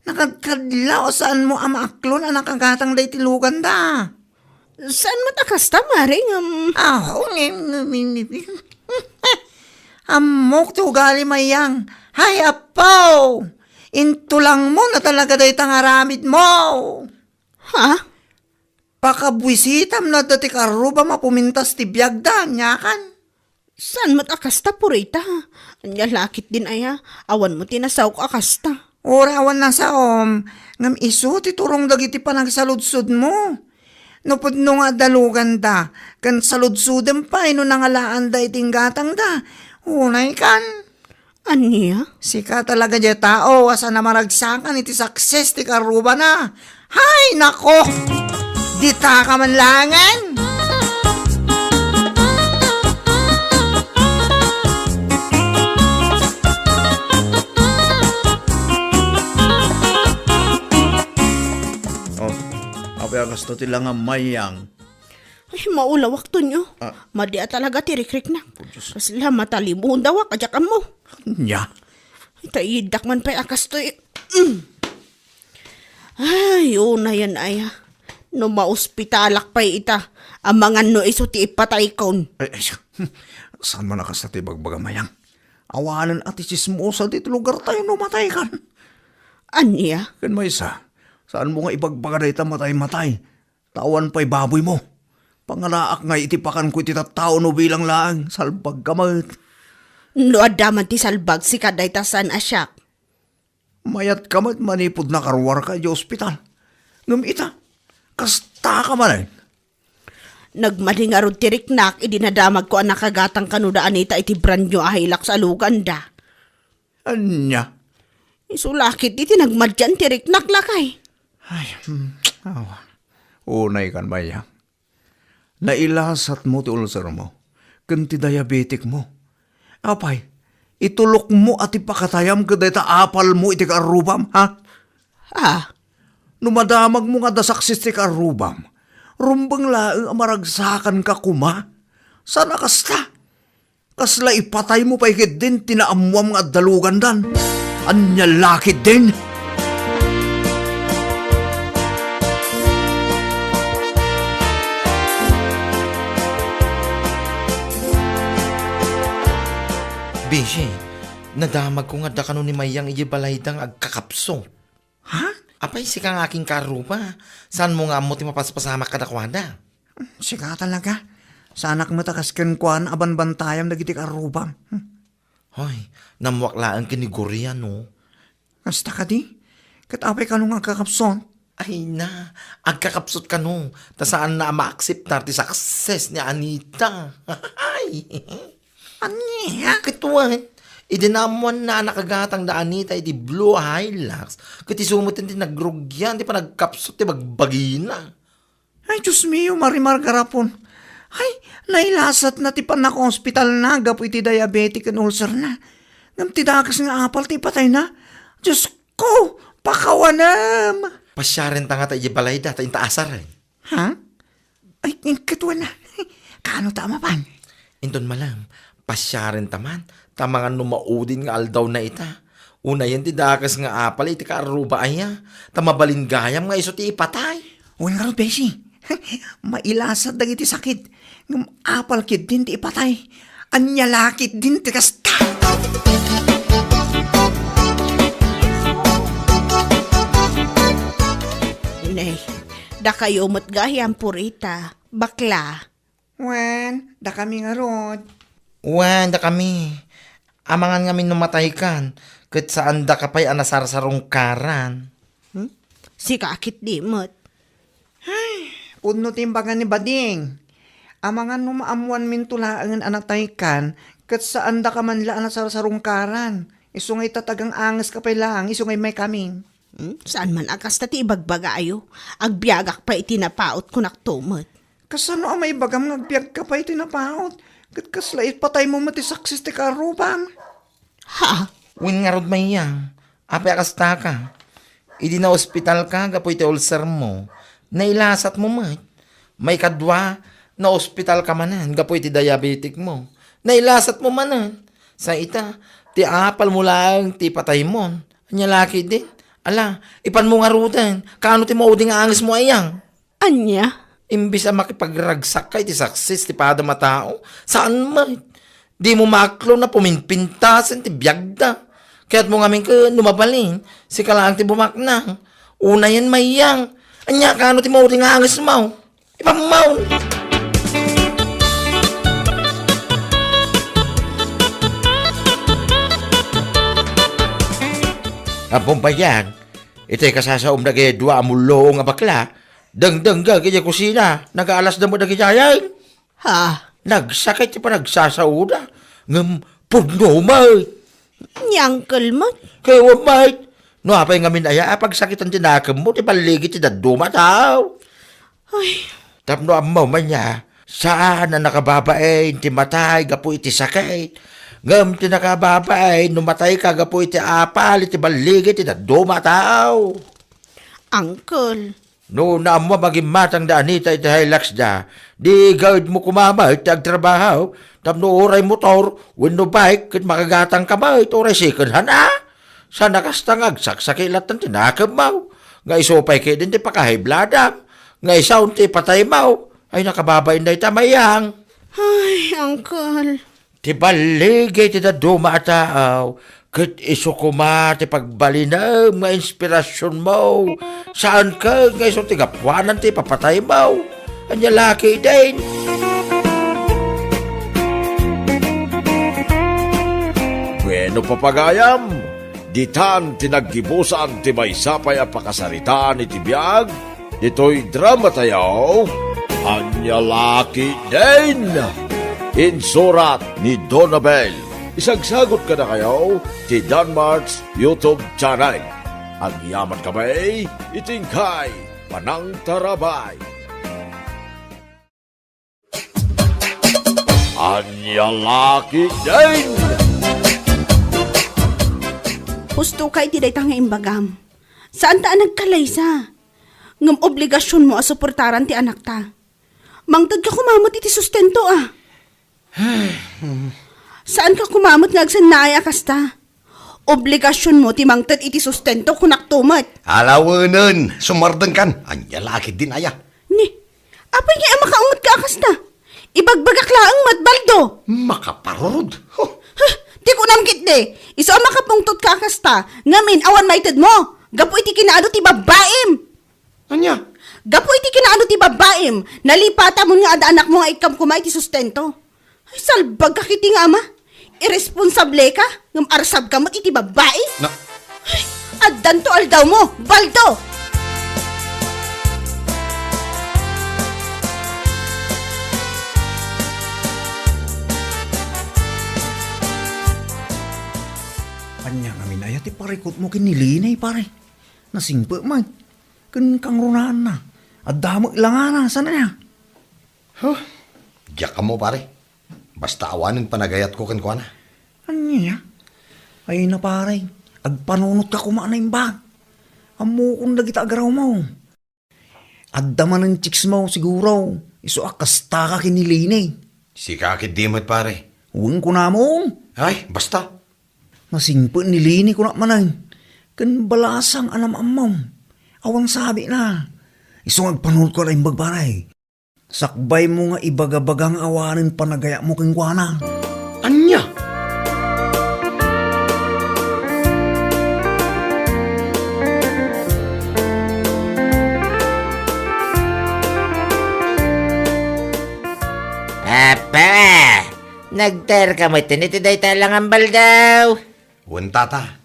Nakadkadlaw a saanmo a maaklon a nakagatangda iti luganda. Saan met a kasta, Mare, ngem? Aho, ngem, ngem, ngem, ngem. Ammok ti ugali, Mayang. Hay, Apo! Intulangmo na talaga dayta nga aramidmo. Ha? Pakabuisitam no adda ti karrubam a pumintas ti biagda, aniakan? Saan met a kasta, Purita? Ania la ketdin aya? Awanmo ti nasaok a kasta. Uray awan nasaom, ngem isu ti turong dagiti panagsaludsodmo. No pudno nga adda luganda, ken saludsodem pay no nangalaanda iti inggatangda. Unaykan. Ania? Sika talaga diay tao a saan a maragsakan iti success ti karrubana. Hay, nako! Ditaka man laengen! Oh, apay a kasta ti langam, Mayang? Ay, maulawak, Tonyo. Ah. Madi a talaga ti rikriknak. Oh, Diyos. Kasla matalibudawak, a diak ammo. Nya? Ay, ta iddak man pay a kastoy. Mm. Ay, unayen aya. No maospitalak pay ita, amangan no isu ti ipataykon. Ay, ay, saan man a kasta ti ibagbaga, Mayang? Awanen a ti tsismosa ditoy lugartayo no mataykan. Ania? Ken maysa, saanmo nga ibagbaga dayta matay-matay? Ta awan pay baboymo. Pangalaak ngay iti pakanko iti tattao no bilang laeng, salbagka met. No adda man ti salbag, sika dayta saan a siak. Mayatka met manipud nakaruarka idiay ospital. Ngem ita, kastaka manen. Nagmadi ngarud ti riknak idi nadamagko a nakagatang kano da Anita iti brand new a Hilux a luganda. Ania? Isu la ketdi ti nagmadian ti riknak, lakay. Ay, hmm, awa. Unaykan, Mayang. Nailasatmo ti ulcermo ken ti diabeticmo. Apay, itulokmo a ti pakatayam ket dayta apalmo iti kaarrubam, ha? Ah. No madamagmo nga adda success ti kaarrubam, rumbeng laeng a maragsakanka koma. Saan a kasta? Kasla ipataymo pay ketdin ti naammoam nga adda lugandan. Ania la ketdin? Bisi, nadamagko nga adda kano ni Mayang idiay balayda nga agkakapsot. Ha? Apay, sika nga akin kaarruba, saanmo nga ammo ti mapaspasamak kadakuada? Sika talaga. Saanak met a kas kenkuana a banbantayam dagiti kaarrubam. Hmm. Hoy, nammuak laeng ken ni Gloria, no? Kasta kadi? Ket apay kano nga agkakapsot? Ay na, agkakapsot kano, ta saanna a maakseptar ti success ni Anita. Ay! Ania? Ket wen, idi naammoanna a nakagatang da Anita iti blue Hilux, ket isu met ti nagrugian ti panagkapsot ti bagbagina. Ay, Dios mio, Marimar Garapon. Ay, nailasatna ti pannakaospitalna gapu iti diabetic ken ulcerna. Ngem ti dakes nga apal ti ipatayna. Dios ko, pakawanem! Pasiarenta ngata idiay balayda ta inta asaren. Ha? Ay, ket wen a. Kaano ta a mapan? Inton malem, pasiarenta man, ta mangan no maudin nga aldawna ita. Unayen ti dakes nga apal iti kaarruba aya, ta mabalin gayam nga isu ti ipatay. Wen ngarud, Besi. Mailasat dagiti sakit. Ngem apal ketdin ti ipatay. Ania la ketdin ti kasta? Inay, dakayo met gayam, Purita, bakla. Wen, dakami ngarud. Wen, dakami. Amangan ngamin no mataykan, ket saandaka pay a nasarsarungkaran. Hmm? Sika a ketdi met. Ay, pudno ti imbaga ni Bading. Amangan no maammoanminto laengen a nataykan, ket saandaka man la a nasarsarungkaran. Isu nga ita, tagang-angeska pay laeng, isu nga immaykamin. Hmm? Saan man a kasta ti ibagbagayo? Agbiagak pay iti napaut, kunakto met. Kasano a maibagam nga agbiagka pay iti napaut? Ket kasla ipataymo met ti saksis ti karrubam? Ha? Wen ngarud, Mayang, apay a kastaka? Idi naospitalka gapu iti ulcermo, nailasatmo met. Maikadua, naospitalka manen gapu iti diabeticmo, nailasatmo manen. Sa ita, ti apalmo laeng ti ipataymon. Ania la ketdin? Ala, ipanmo ngaruden. Kaano ti maudi nga angesmo, Ayang? Ania? Imbes a makipagragsakka iti saksis ti padam a tao, saan met. Dimo maklon a puminpintasen ti biagda. Kayatmo ngamin ket no mabalin, sika laeng ti bumaknang. Unayen, Mayang. Ania, kaano ti maudi nga angesmo? Ipanmo! Ammom, Mayang, itay kasasaom dagiti dua a mulluong a bakla, dengdengngeg idiay kusina, nagaalasda met dagiti ayay. Ha? Nagsakit ti panagsasaoda, ngem pudno met. Ni Uncle met? Kayatmo met. No apay ngamin aya a pagsakitan ti nakemmo ti balligi ti dadduma a tao? Ay. Tapno ammom aya, saan a nakababain ti matay gapu iti sakit, ngem ti nakababain no matayka gapu iti apal iti balligi ti dadduma a tao. Uncle. No naammo a magimatang da Anita iti Hiluxda, di gaedmo koma met ti agtrabaho, tapno uray motor wenno bike ket makagatangka met uray second hand a. Saan a kasta nga agsaksakit latta ti nakemmo, nga isu pay ketdin ti pakahiblada, nga isu ti ipataymo. Ay, nakababain dayta, Mayang. Ay, Uncle. Ti balligi ti dadduma a tao, ket isu koma ti pagbalinem nga inspirasionmo. Saan ket nga isu ti gapuanan ti ipapataymo. Ania la ketdin? Bueno, papagayam, ditan ti naggibusan ti maysa pay a pakasaritaan iti biag ditoy dramatayo, Ania la ketdin? Insurat ni Donabel. Isagsagut kadakayo ti Danmart's YouTube channel. Agyamankami iti inkay panangtarabay. Ania la ketdin? Husto ka iti dayta nga imbagam. Saan ta a nagkalaysa. Ngem obligasionmo a suportaran ti anakta. Mangtedka koma met iti sustento a. Saanka koma met nga agsennaay a kasta. Obligasionmo ti mangted iti sustento, kunakto met. Alawenen, sumardengkan. Ania la ketdin aya? Ni, apay ngay a makaungetka a kasta? Ibagbagak laeng met, Baldo. Makaparurod. Huh. Huh, ti kunam ketdi, isu a makapungtotka a kasta, ngamin awan maitedmo, gapu iti kinaadu ti babbaim. Ania? Gapu iti kinaadu ti babbaim, nalipatamon nga adda anakmo nga ikkam koma iti sustento. Ay, salbagka ketdi nga ama. Irresponsable ka, ngem arsabka met iti babbai. Na- Ay, addanto aldawmo, Baldo! Ania ngamin aya ti parikutmo ken ni Lene, pare? Nasingpet met. Ken kangrunaanna, adda met langana, saan aya? Huh, diak ammo, pare. Basta awanen panagayatko kenkuana. Ania? Ay na, pare, agpanunotka koma a naimbag. Ammokon dagita agarawmo. Adda manen chicks mo, siguro. Isu a kastaka ken ni Lene. Sika ketdi met, pare. Wen kunamo. Ay, basta. Nasingpet ni Lene, kunak manen. Ken balasang a nam-ammom. Awan sabina. Isu nga agpanunotko a naimbag, pare. Sakbaymo nga ibagabaga nga awanen panagayatmo kenkuana. Ania? Apa! Nagtaerka met iti dayta a langan, Baldaw? Wen, tata.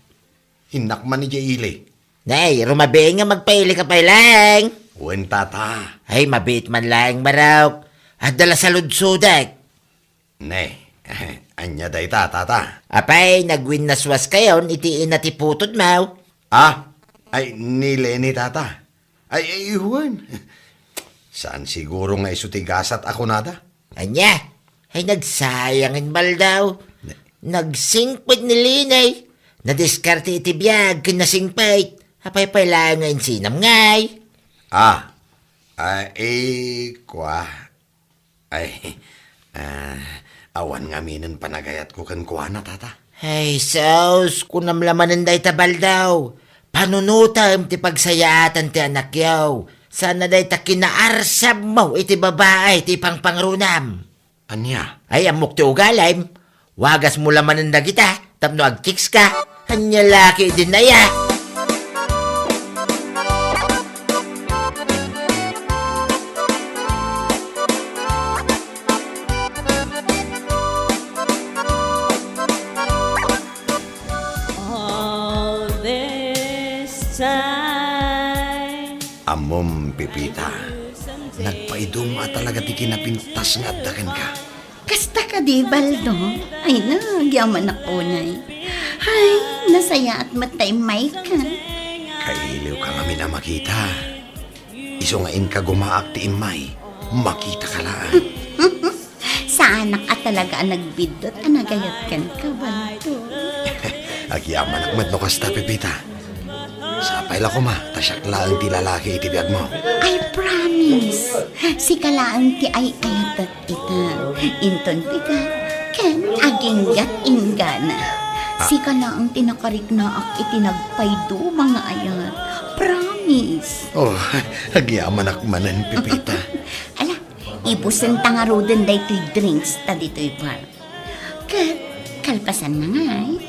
Innak man idiay ili. Nay, rumabiin nga magpailika pay laeng. Wen, tata. Ay, mabiit man laeng, Barok. Adda la saludsodak. Ne, ania dayta, tata? Apay, nagwinnaswaskayon iti ina ti putodmo? Ah, ay, ni Leni, tata. Ay, ay, wen. Saan siguro nga isu ti gasat a kunada? Ania? Ay, nagsayang in Baldaw. Ne- Nagsingpet ni Leni. Nadiskarte iti biag ken nasingpet. Apay pay laeng nga insinam ngay? Ah, ah, eh, kua. Ay, ah, awan ngaminen panagayatko kenkuana, tata. Ay, sus, kunam la manen dayta, Baldaw. Panunotem ti pagsayaatan ti anakyo. Sana dayta kinaarsabmo iti babai ti pangpangrunam. Ania? Ay, ammok ti ugalim. Wagasmo la manen dagita tapno agchicks ka. Ania la ketdin aya? All this time. Ammom, Pepita, nagpaidum a talaga ti kinapintas nga adda kenka. Kasta kadi, Baldo? Ay, nagyamanak unay. Ay, nasayaat met ta immaykan. Kailiwka ngamin a makita. Isu nga inka gumaak ti immay, makitaka laeng. Saanak a talaga a nagbiddut a nagayat kenka, Baldo. Agyamanak met no kasta, Pepita. Sapay la koma, ta siak laeng ti lalaki iti biagmo. I promise. Sika laeng ti ay-ayatek ita. Inton bigat, ken aginggat inggana. Ah. Sika laeng ti nakariknaak iti nagpaiduma nga ayat. Promise. Oh, agyamanak manen, Pepita. Ala, ibusenta ngaruden daytoy drinks ta ditoy bar. Ket kalpasanna ngay.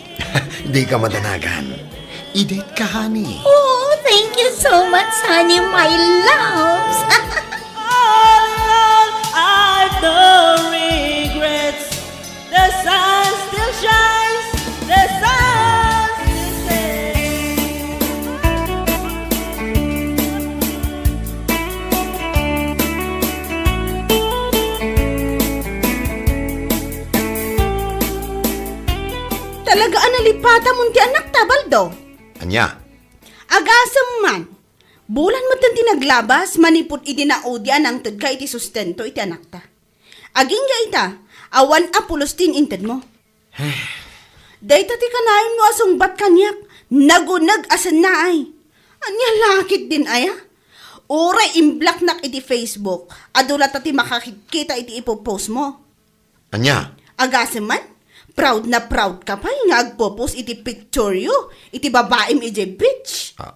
Dika madanagan. I-date ka, honey. Oh, thank you so much, honey, my loves. All along, I've no regrets. The sun still shines, the sun still says. Talaga a nalipatam ti anakta, Baldo. Ania? Agasem man. Bulan met ti naglabas manipud idi naudi a nangtedka iti sustento iti anakta. Agingga ita, awan a pulos ti in-intedmo. Dayta ti kanayonmo a sungbat kaniak, naguneg a sennaay. Ania la ketdin aya? Uray imblocknak iti Facebook, adu latta ti makakitkita iti ipopost mo. Ania? Agasem man, proud na proud ka pay nga agpopost iti picture yo, iti babaim idiay beach. Ah.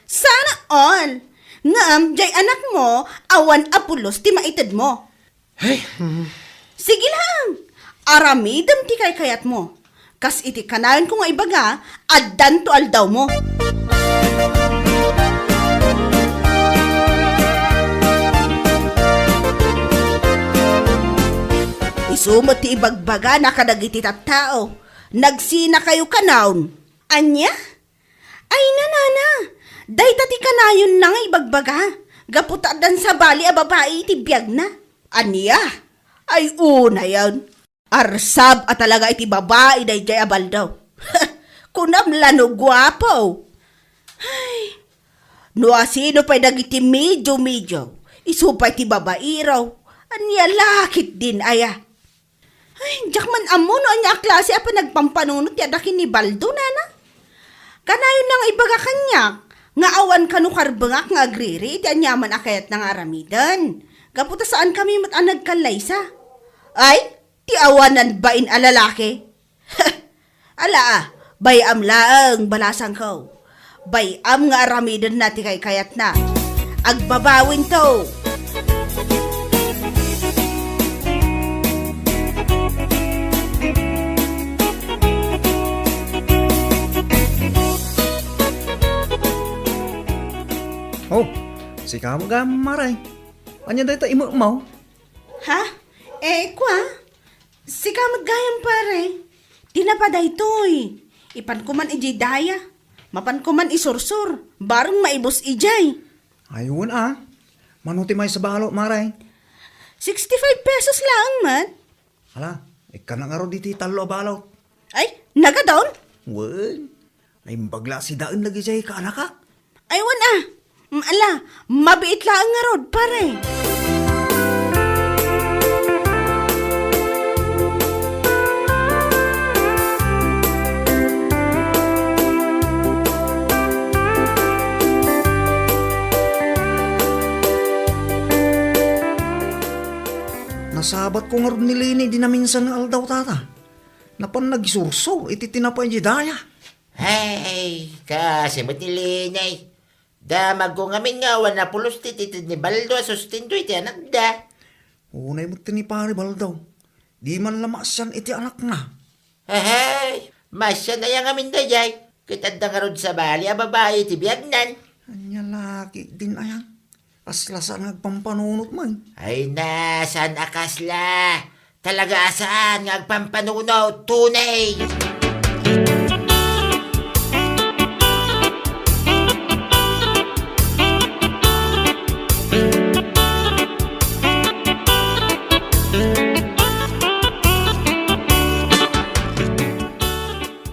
Sana all! Ngem, diay anakmo, awan a pulos ti maitedmo. Hey, mm. Sige lang, aramidem ti kaykayatmo. Kas iti kanayonko nga ibaga, addanto aldawmo. Isu met ti ibagbagana kadagiti tattao, nagsinakayo kanayon. Ania? Ay, nanana, dayta ti kanayonna nga ibagbaga, gapu ta addan sabali a babai iti biagna. Ania? Ay, unayen. Arsab a talaga iti babai daydiay a Baldo. Kunam la no guapo. Ay, no asino pay dagiti medio-medio, isu pay ti babairo. Ania la ketdin aya? Ay, diak man ammo no ania a klase a panagpampanunot ti adda ken ni Baldo, nana. Kanayonna nga ibaga kaniak nga awan kano karbengak nga agriri iti aniaman a kayatna nga aramiden. Gapu ta saankami met a nagkallaysa. Ay, ti awanan bain a lalaki. Ala, bay-am laeng, balasangko. Bay-am nga aramidenna ti kaykayatna. Agbabawinto. Sika met gayam, Mare. Ania dayta imekmo? Ha? Eh, kua? Sika met gayam, pare. Tinapa daytoy. Ipanko man idiay daya. Mapanko man isursor. Bareng maibus idiay. Ay, wen a. Mano ti maysa balot, Mare? Sixty-five pesos laeng met. Ala, ikkana ngarud iti tallo a balot. Ay, nagadon? Wen. Naimbag la a sidaen dagiti kaanakak. Ay, wen a. Mm, ala, mabiit laeng ngarud, pare. Nasabatko ngarud ni Leni idi naminsan nga aldaw, tata. Napan nagisursor iti tinapa idiay daya. Ay, kaasi met ni Leni. Damagko ngamin nga awan a pulos ti itted ni Baldo a sustento iti anakda. Unay met ti ni Pare Baldo. Di man la maasian iti anakna. Hehe, maasian aya ngamin daydiay? Ket adda ngarud sabali a babai iti biagnan. Ania la ketdin aya? Kasla saan nga agpampanunot man. Ay na, saan a kasla? Talaga a saan nga agpampanunot, tunay!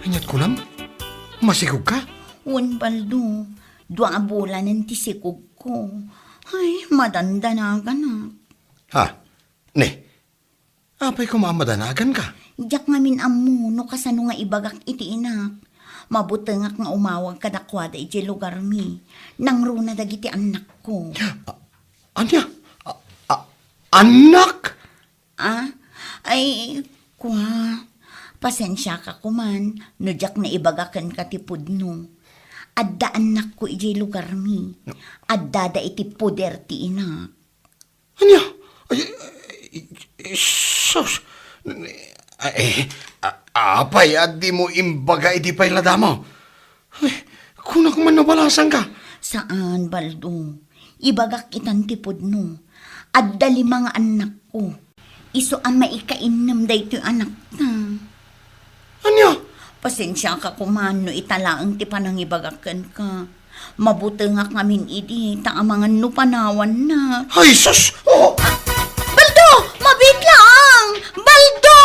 Ania't kunam? Masikogka? Wen, Baldo. Dua a bulanen ti sikogko. Ay, madandanaganak. Ha? Ne, apay koma a madanaganka? Diak ngamin ammo no kasano nga ibagak iti inak. Mabutengak nga umawag kadakuada idiay lugarmi. Nangruna dagiti annakko. A-, ania? A-, a-, annak? Ah? Ay, kua, pasensiaka koman no diak naibaga kenka ti pudno. Adda annakko idiay lugarmi. Addada iti poder ti inak. Ania? Ay, ay, ay, sus! Ay, a-, apay a dimo imbaga idi pay la damo? Ay, kunak man no balasangka. Saan, Baldo. Ibagak itan ti pudno. Adda lima nga annakko. Isu a maikainnem daytoy anakta. Ania? Pasensiaka koman no ita laeng ti panangibagak kenka. Mabutengak ngamin idi ta amangan no panawannak. Ay, sus! Oh! Baldo! Mabiit laeng! Baldo!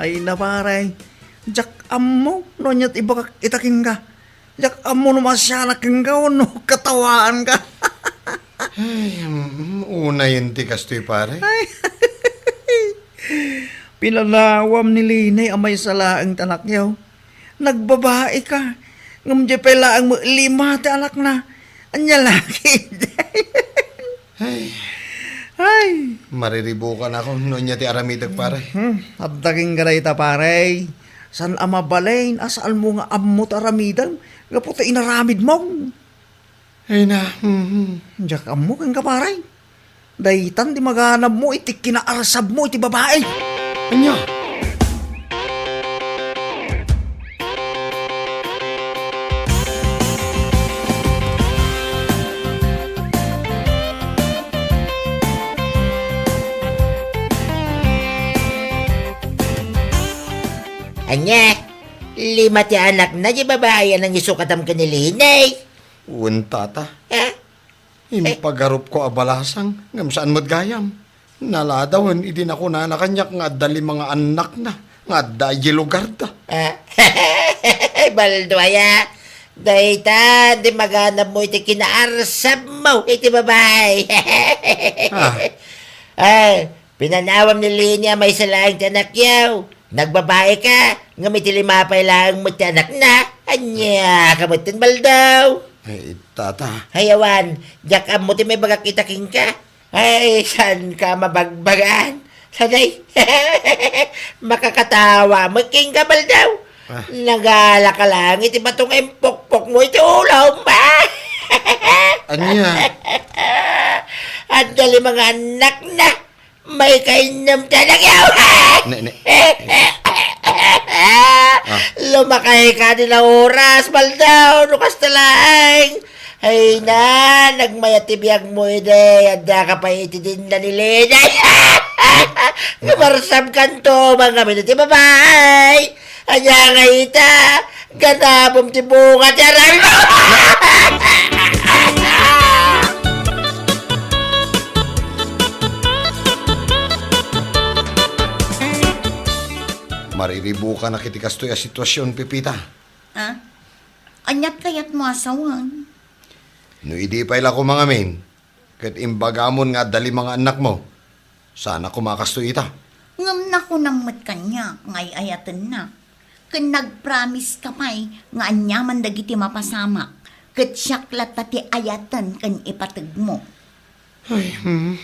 Ay na, pare. Diak ammo no ania't ibagak ita kenka. Diak ammo no maasianak kenka wenno katawaanka. Ay, mm, unayen ti kastoy, pare. Ay. Pinanawam ni Leni a maysa laeng ti anakyo. Nagbabaika. Ngem diay pay laeng met lima ti anakna. Ania la ketdin? Ay. Ay. Mariribukan ako no ania ti aramidek, pare. Hmm, adda kenka dayta, pare. Saan a mabalin a saanmo nga ammo ti aramidem gapu ta inaramidmo. Ay na, mhm. Diak ammo kenka, pare. Daytan ti maganabmo iti kinaarsabmo iti babai. Ania? Ania? Lima ti anakna ti babai a nangisukatan ken ni Leni? Wen, tata. Eh? Impagarupko a balasang, ngem saan met gayam. Naladawen idi nakunana kaniak nga adda lima nga annakna, nga adda idiay lugarda. Ah, Baldo aya, dayta ti maganabmo iti kinaarsabmo iti babai. Ah. Ay, pinanawam ni Leni a maysa laeng ti anakyo. Nagbabaika, ngem iti lima pay laeng met ti anakna. Ania ka metten, Baldo? Ay, tata. Ay, awan, diak ammo ti maibagak ita kenka. Ay, saan ka mabagbagaan? Sanay, makakatawa met kenka, Baldo. Ah. Nagala ka laeng iti bato nga impukpokmo iti ulom. Ania? Adda lima nga annakna. Maikainnem ta nagyaw. Ne, ne. Ah. Lumakay ka din a oras, Baldaw, no kasta laeng. Ay na, nagmayat ti biagmo idi, adda ka pay iti dinda ni Lina. Lumarsam kanto, mangamin iti babae. Ania nga ita, ganabom ti bunga ti aramidmo. Mariribukanak iti kastoy a situasion, Pepita. Ah? Aniat kayatmo a sawen? No idi pay la ko mangamin, ket imbagamon nga adda lima nga annakmo, saan a koma kastoy ita. Ngem nakunam met kaniak nga ay-ayatennak. Ken nagpromise ka pay nga aniaman dagiti mapasamak, ket siak latta ti ayaten ken ipategmo. Ay, hmm.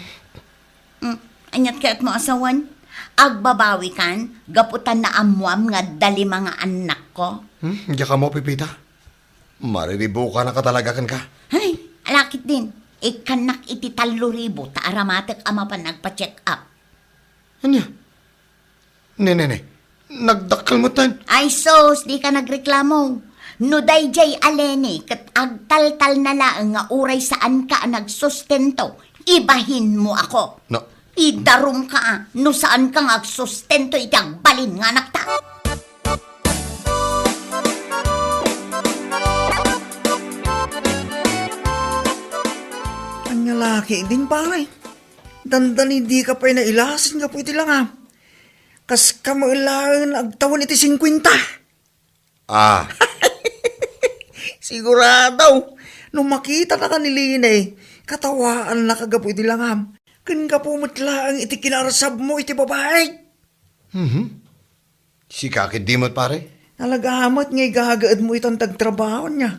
Mm, aniat kayatmo a sawen? Agbabawikan gapu ta naammoam nga adda lima nga annakko? Hmm? Diak ammo, Pepita. Mariribukanak a talaga kenka. Ay, ala ketdin. Ikkannak iti tallo ribu ta aramatek a mapan agpa-check up. Ania? Ne, ne, ne. Nagdakkel metten. Ay sus, dika nagreklamo. No daydiay a Leni ket agtaltalna laeng nga uray saanka a nagsustento, ibahinmo ako. No. Idarumka a, no saanka nga agsustento iti agbalin nga anakta. Ania la ketdin, pare? Dandani dika pay nailasin gapu iti langam. Kaska met laeng agtawen iti singkuenta. Ah. Sigurado, no makitanaka ni Lina, katawaannaka gapu iti langam. Ken gapu met laeng iti kinaarsabmo iti babai. Mhm. Sika ketdi met, pare? Talaga met nga igagaedmo itan ti agtrabaho ania.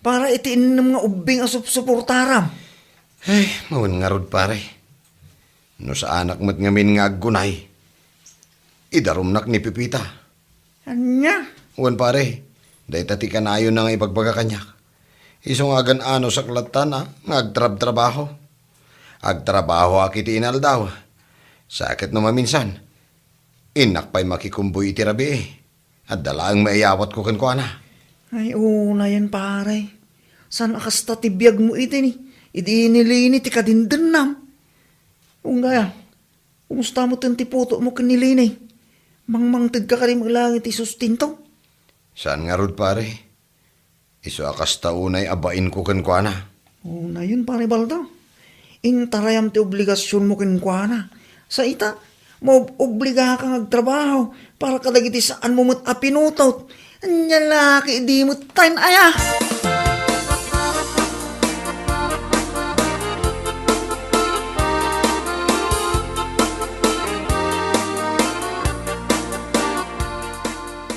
Para iti innem nga ubbing a supsuportaram. Ay, mawen ngarud, pare. No saanak met ngamin nga aggunay, idarumnak ni Pepita. Ania? Wen, pare, dayta ti kanayonna nga ibagbaga kaniak. Isu nga agan-anosak latta nga agtrabtrabaho. Agtrabahoak iti inaldaw. Sa ket no maminsan, innak pay makikumbuy iti rabii. Adda laeng maiyawatko kenkuana. Ay, unayen, pare. Saan a kasta ti biagmo iti ni, idi ni Lini ti kadindennam? Unggaya, kumusta metten ti putomo ken ni Lini? Mangmangtedka kadi met laeng iti sustento? Saan ngarud, pare. Isu a kasta unay a bainko kenkuana. Unayen, pare Baldaw. Intarayam ti obligasionmo kenkuana. Sa ita, maob-obligaka nga agtrabaho para kadagiti saanmo met a pinutot. Ania la ketdi met tayen aya?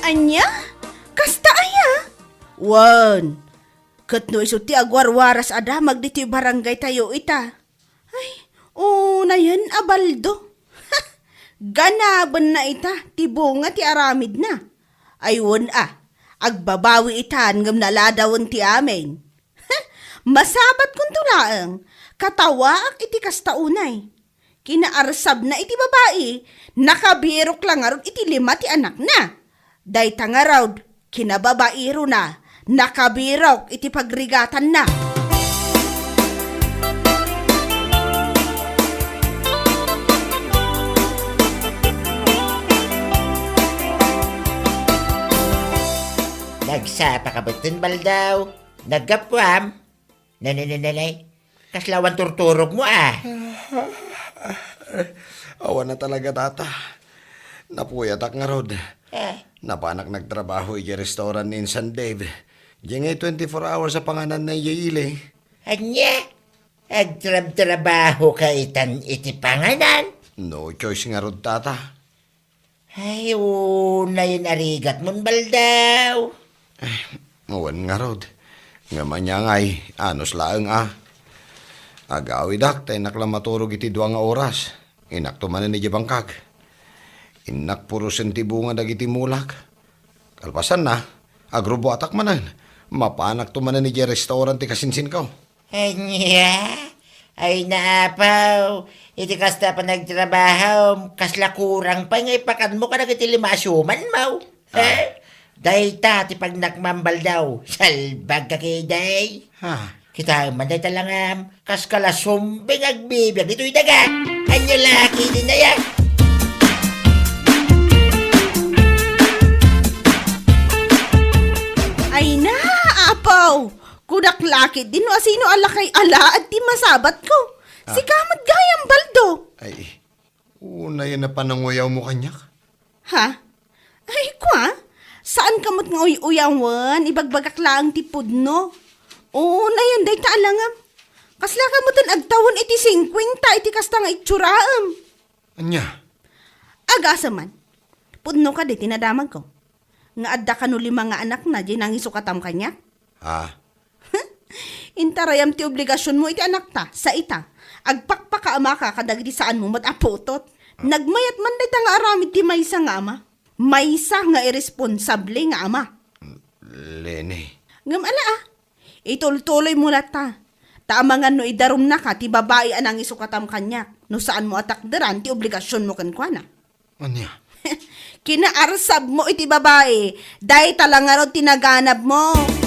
Ania? Kasta aya? Wen, ket no isu ti agwarwaras a damag ditoy barangaytayo ita. Ay, unayen a Baldo. Ganabenna ita ti bunga ti aramidna. Ay, wen a, agbabawi itan ngem naladawen ti amin. Masabatkonto laeng, katawaak iti kasta unay. Kinaarsabna iti babai, nakabirok la ngarud iti lima ti anakna. Dayta ngarud, kinababairona, nakabirok iti pagrigatanna. Nagsapa ka betten, Baldaw? Naggapuam? Nanay, nanay, nanay. Kasla awan turturogmo, a. Awan a talaga, tata. Napuyatak ngarud. Eh. Napanak nagtrabaho idiay restaurant ni Insan Dave. Diay ngay twenty-four hours a pangananna idiay ili. Ania? Agtrabtrabaho ka itan iti panganan? No choice ngarud, tata. Ay, unayen a rigatmon, Baldaw. Eh, wen ngarud. Ngem ania ngay, anus laeng a. Agawidak ta innak la maturog iti dua nga oras. Innakto manen idiay bangkag. Innak purosen ti bunga dagiti mulak. Kalpasanna, agrubuatak manen. Mapanakto manen idiay restaurant ti kasinsinko. Ania? Ay, naapaw, iti kasta a panagtrabahom, kasla kurang pay nga ipakanmo kadagiti lima a siumanmo. Ah. Eh? Dayta ti pagnakmam, Baldo. Salbag ka ketdi. Ha? Kitaem man dayta langam, kas kala sumbing agbibiag ditoy daga. Ania la ketdin aya? Ay na, apaw! Kunak la ketdi no asino a lakay alaad ti masabatko. Ah. Sika met gayam, Baldo. Ay, unayen a pananguyawmo kaniak? Ha? Ay, kua? Saanka met nga uy-uyawen, ibagbagak laeng ti pudno. Unayen dayta a langam. Kaslaka metten agtawen iti singkuenta iti kasta nga itsuraan. Ania? Agasem man. Pudno kadi ti nadamagko. Nga adda kano lima nga anakna diay nangisukatam kaniak? Ah. Intarayam ti obligasionmo iti anakta, sa ita. Agpakpakaamaka kadagiti saanmo met a putot. Nagmayat man dayta nga aramid ti maysa nga ama. Maysa nga irresponsable nga ama. Leni. Ngem ala, ah. Itultuloymo latta. Ta amangan no idarumnaka ti babai a nangisukatam kaniak, no saanmo a takderan ti obligasionmo kenkuana. Ania? Kinaarsabmo iti babai, dayta la ngarud ti naganabmo.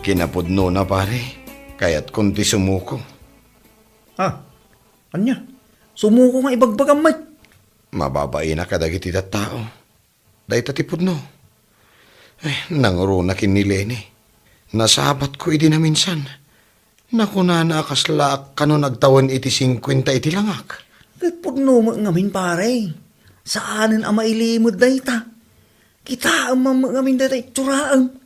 Kinapudnona, pare, kayatkon ti sumuko. Ah, ania? Sumuko nga ibagbagam met. Mababaina kadagiti tattao. Dayta ti pudno. Eh, nangrunak ken ni Leni. Nasabatko idi naminsan. Nakunana a kaslaak kanon agtawen iti singkuenta iti langak. Ket pudno met ngamin, pare. Saanen a mailimod dayta. Kitaem man met ngamin dayta itsuraem.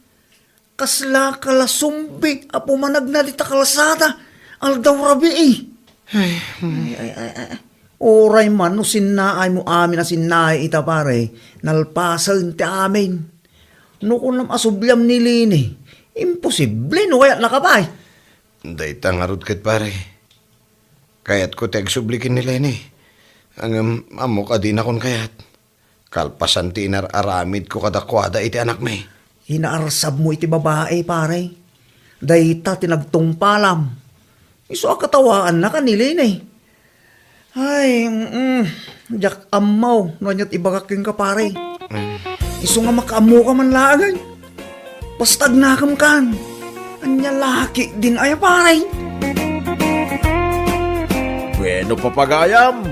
Kaslaka la zombie a pumanagna dita kalsada, aldaw rabii. Ay, hmm. Ay, ay, ay, ay. Uray man no sinnaaymo amin a sinnaay ita, pare, nalpasen ti amin. No kunam a subliam ni Leni, imposible no kayatnaka pay. Dayta ngarud ket, pare. Kayatko ti agsubli ken ni Leni. Ngem ammok a dinakon kayat. Kalpasan ti inar-aramidko kadakuada iti anakmi. Inaarsabmo iti babai, pare. Dayta ti nagtungpalam. Isu a katawaannaka ni Leni. Ay, mm, diak ammo no aniat ibagak kenka, pare. Mm. Isu nga makaammoka man laengen. Basta agnakem kan. Ania la ketdin aya, pare? Bueno, papagayam,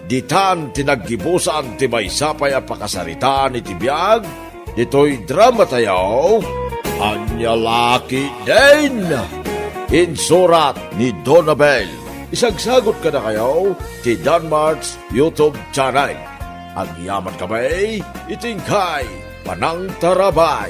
ditan ti naggibusan ti maysa pay a pakasaritaan iti biag ditoy dramatayo, Ania la ketdin? Insurat ni Donabel. Isagsagut kadakayo ti Danmart's YouTube channel. Agyaman kami iti inkay panangtarabay.